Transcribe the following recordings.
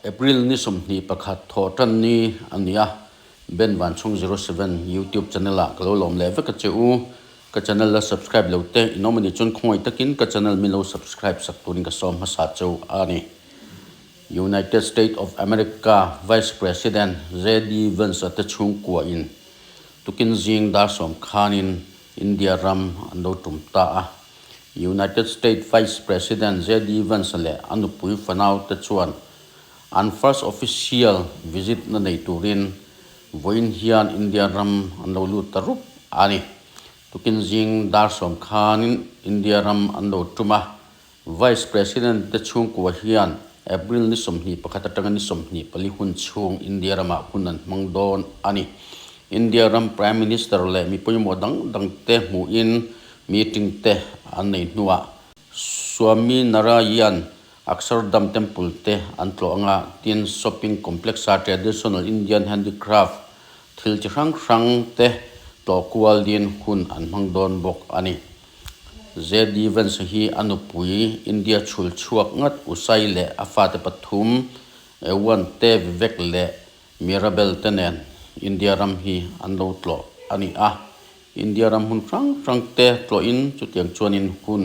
April ni 21 thawh tan ni a ni a, Ben Vanchhung 07 YouTube channel ah ka lo lawm leh vek a che u. Ka channel la subscribe lo te in awm a nih chuan khawngaih takin ka channel min lo subscribe sak turin ka sawm hmasa cheu a ni. United State of America Vice President JD Vance a te chhungkua in tukin zing dar sawm khanin India ram an lo tum ta a. United State Vice President JD Vance leh a nupui fanau te chuan an first official visit na nei turin vawiin hian India ram an lo lut ta rup a ni. Tukin zing dar sawm khanin India ram an lo tum a, Vice President te chhungkua hian April ni 21 atanga ni 24 hun chhung India ramah hun an hmang dawn a ni. India ram Prime Minister leh mi pawimawh dang dang te hmuhin meeting te an nei hnuah Swami Narayan Akshardham Temple te an tlawh anga tin shopping complex a traditional Indian handicraft thil chi hrang hrang te tlawh kual din hun an hmang dawn bawk a ni. JD Vance hi a nupui India chhul chhuak ngat Usai leh a fate pathum Ewan te Vivek leh Mirabel te nen India ram hi an lo tlawh a ni a. India ram hun hrang hrang te tlawhin chutiang chuanin hun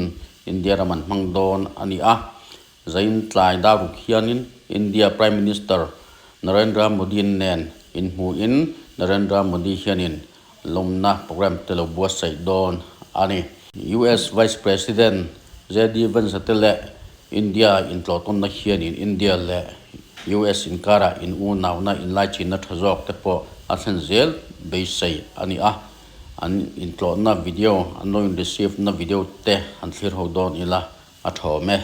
India ram an hmang dawn a ni a. Zain tlai daruk hianin India Prime Minister Narendra Modi nen inhmuhin Narendra Modi hianin lawmna programme te lo buatsaih dawn a ni. US Vice President JD Vance te leh India intlawhtawnna hianin India leh US inkarah in unauna inlaichinna tha zawk te pawh a thlen zel beisei a ni a. An intlawhna video, an lo in receive na video te han thlir ho dawn ila. A thawm e.